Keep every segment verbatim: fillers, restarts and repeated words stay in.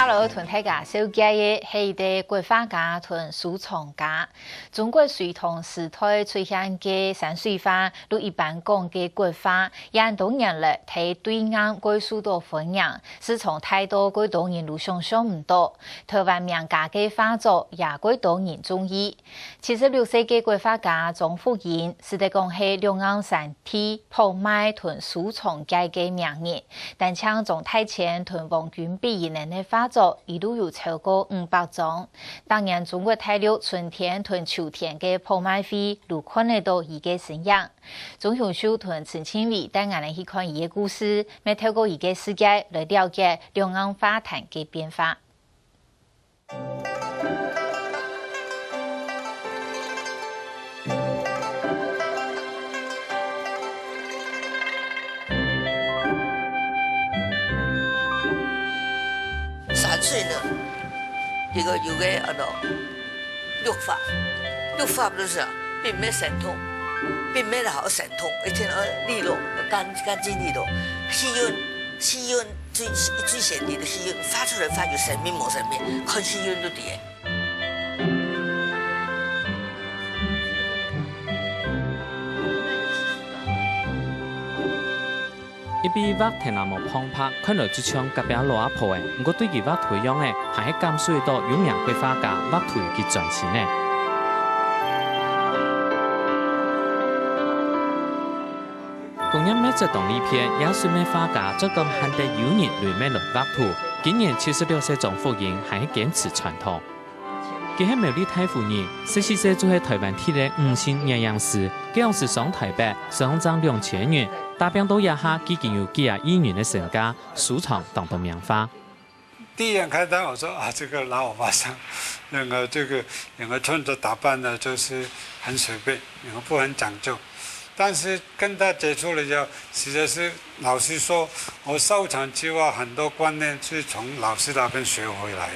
來同大家紹介个係一個國畫家同收藏家。中國隋唐時代出現个山水畫，就一般講个國畫，也多年來在對岸蓋受到歡迎，市場大到蓋多人都想像毋到。台灣名家个畫作也蓋多人中意。七十六歲个國畫家張福英，使得講係兩岸三地 拍賣同收藏界个名人，單淨張大千同黃君比佢等个畫作，佢就有超過五百張。逐年中國大陸春天同秋天个拍賣會，就看得到佢个身影。鍾雄秀同陳清偉帶𠊎等去看佢个故事，乜透過佢个世界來了解兩岸畫壇个變化。 山水呢，一個有個安到綠化，綠化就是啊，並無生痛，並無好生痛，一定要利落，乾乾淨利落。氣運，氣運最最顯的氣運，發出來發有生命無生命，看氣運就對了。 一位畫頭那毛胖白，看來就像隔壁老阿婆仔，毋過對佢畫圖个樣仔，還係感受得到有名國畫家畫圖个專心呢。工業革命當裡背，也係乜畫家做工閒得有人來乜來畫圖。今年七十六歲張福英還係堅持傳統。 佢係苗栗大湖人，十四歲就係台灣第一个女性攝影師，該央時上臺北，使用正兩千銀，打拚到這下既經有幾下億銀个身價，收藏當多名畫。第一眼看到我說啊，這個老歐巴桑，那個這個整個穿著打扮呢，就是很隨便，然後不很講究。但是跟他接觸了以後，其實是老實說，我收藏之外，很多觀念是從老師那邊學回來的。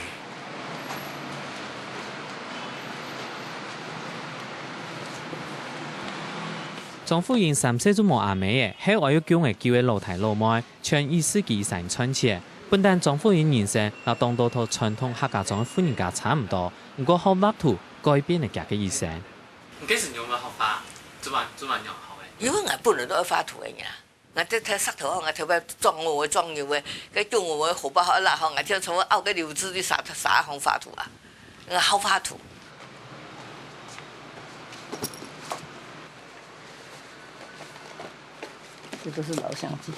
張福英三歲就無阿姆仔，係外屋供仔救个老弟老妹，全以自己一儕賺錢。本旦張福英人生摎當多在傳統客家庄个婦人家差毋多，毋過學畫圖改變了佢个一生。你該時有無學畫？做麼做麼樣學个？因為𠊎本來都愛畫圖个人啊。 𠊎在在石頭項，𠊎頭擺撞我个撞牛个，該叫我个河壩好啦吼，𠊎就從我拗个溜子去沙沙項畫圖啊，𠊎好畫圖。這都是老相機。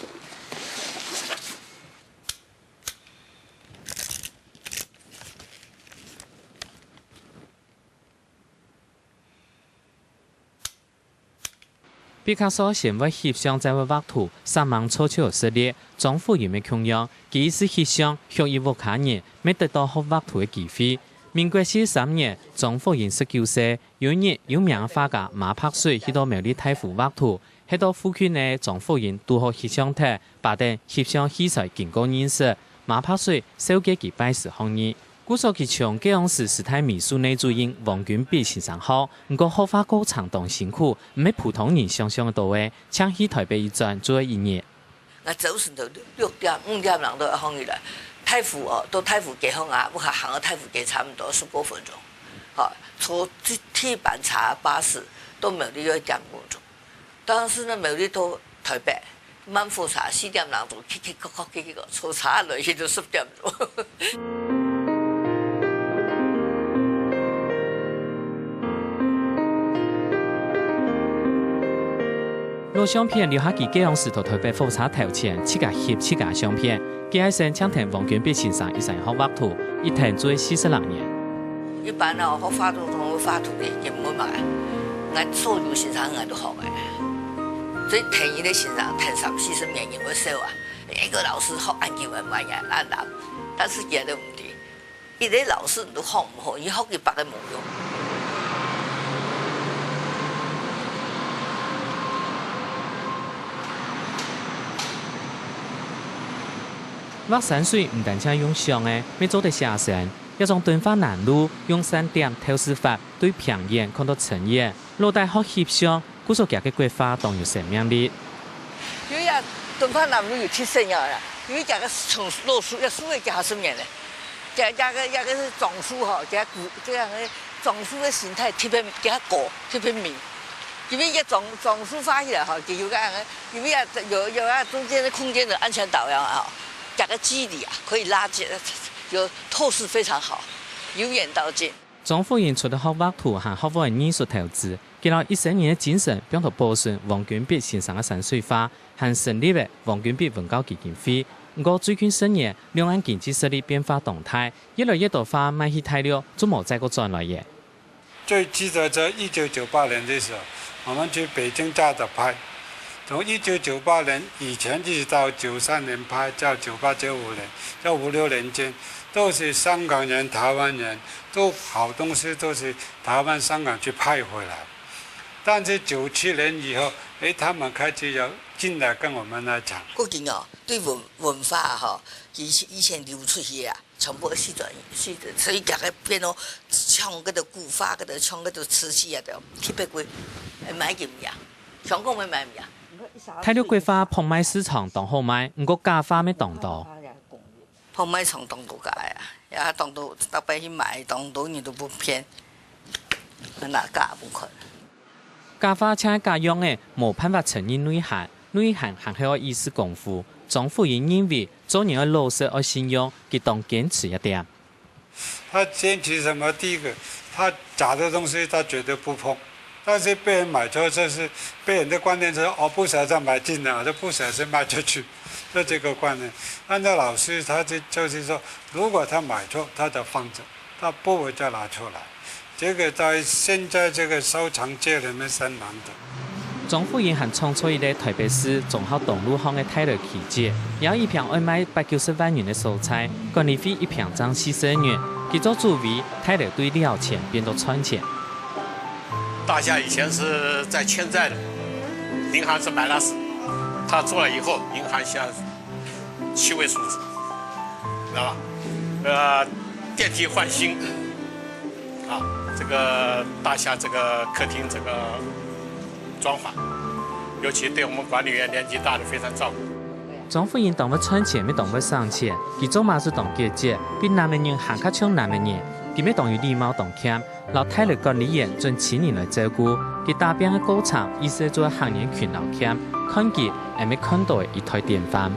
畢卡索先會翕相，再會畫圖，煞猛湊巧實力。張福英乜共樣，佢一直翕相，學佢屋下人，乜得到學畫圖个機會。民國四十三年，張福英十九歲，有一日，有名个畫家馬柏水去到苗栗大湖畫圖，歇到附近个張福英堵好翕相帖， 把等翕相器材經過認識，馬柏水紹介佢拜師學藝。故所佢從該央時師大美術系主任黃君比先生學，毋過學畫過程當辛苦，毋係普通人想像得到个，淨去臺北一轉就愛一日。𠊎朝晨頭六點、五點鐘就愛䟘起來，大湖哦，到大湖街項啊，屋下行到大湖街差毋多十過分鐘，吼，坐第第一班車巴士到苗栗愛點半鐘。 當時呢，苗栗到臺北，慢火車四點零鐘，嘁嘁叩叩，嘁嘁叩，坐車來去都十點鐘。老相片留下佢該央時在臺北火車頭前，自家翕自家相片。 佢个先生請同黃君比先生一齊學畫圖，一跈就係四十零年。一般哦，學畫圖，畫圖个人問嘛，𠊎所有先生𠊎都學个，所以跈一個先生跈三四十年人會笑啊。一個老師學恁久个麼个恁難，但是佢都毋知。 一個老師你都學毋好，你學一百個無用。畫山水毋單淨用想个，乜做得寫生。這張敦化南路用散點透視法對平遠看到深遠，老弟學翕相，故所佢个國畫當有生命力。有一下敦化南路有特色个啦，有一隻个松老樹，這樹仔幾下十年了。這這个這个樟樹吼，這个古這个樟樹个形態特別，這个高，特別美。因為這樟樟樹發起來吼，就有个，因為有有个中間的空間的安全島一樣啊，這个距離啊可以拉近，有透視非常好，由遠到近。 張富英除了學畫圖，還學會藝術投資，佢摎一生人个精神放到保存黃君必先生个山水畫，還成立了黃君必文教基金會。毋過最近十年，兩岸經濟實力變化當大，越來越多畫賣去大陸，就無再過轉來了。最記得在一九九八年的時候，我們去北京家的拍，從一九九八年以前一直到九三年拍，到九八九五年，這五六年間，都是香港人、台灣人，都好東西都是台灣、香港去拍回來。但是九七年以後，誒，他們開始要進來跟我們來搶。國際哦，對文文化吼，以以前流出去啊，全部四轉四轉，所以大家變到搶个都古畫，个都搶个都瓷器啊，都特別貴，買个呀，香港买买呀。大陸國畫拍賣市場當好賣，毋過假畫乜當多。 拍賣場當多假个啊，也當多逐擺去買，當多人都毋騙，拿假毋看。假畫像係假樣仔，無辦法承認內涵，內涵還係愛意識功夫。張富英認為，做人愛老實、愛信用，佢當堅持一點。他堅持什麼？第一個，他假的東西他絕對不碰。 但是被人買錯，就是被人的觀念是，哦，不小心買進的，就不小心賣出去，就這個觀念。按照老師他就就是說，如果他買錯，他就放著，他不會再拿出來。這個在現在這個收藏界裡面是很難得。張富英還創造一個台北市忠孝東路項个大樓奇蹟，有一坪愛賣八九十萬元个所在，管理費一坪正四十元，佢做主委，大樓對了錢變到賺錢。 大廈以前是在欠債的，銀行是買了死，他做了以後，銀行現在七位數字，知道吧？呃，电梯换新，啊，这个大厦这个客厅整个装潢，尤其对我们管理员年纪大的非常照顾。 張富英當會賺錢，乜當會省錢。佢做麼个事當節儉，比男仔人還較像男仔人。佢乜當有禮貌當謙，摎大樓管理員準親人來照顧。佢打拚个過程，意思做客人群摎謙，看佢，也乜看到一代典範。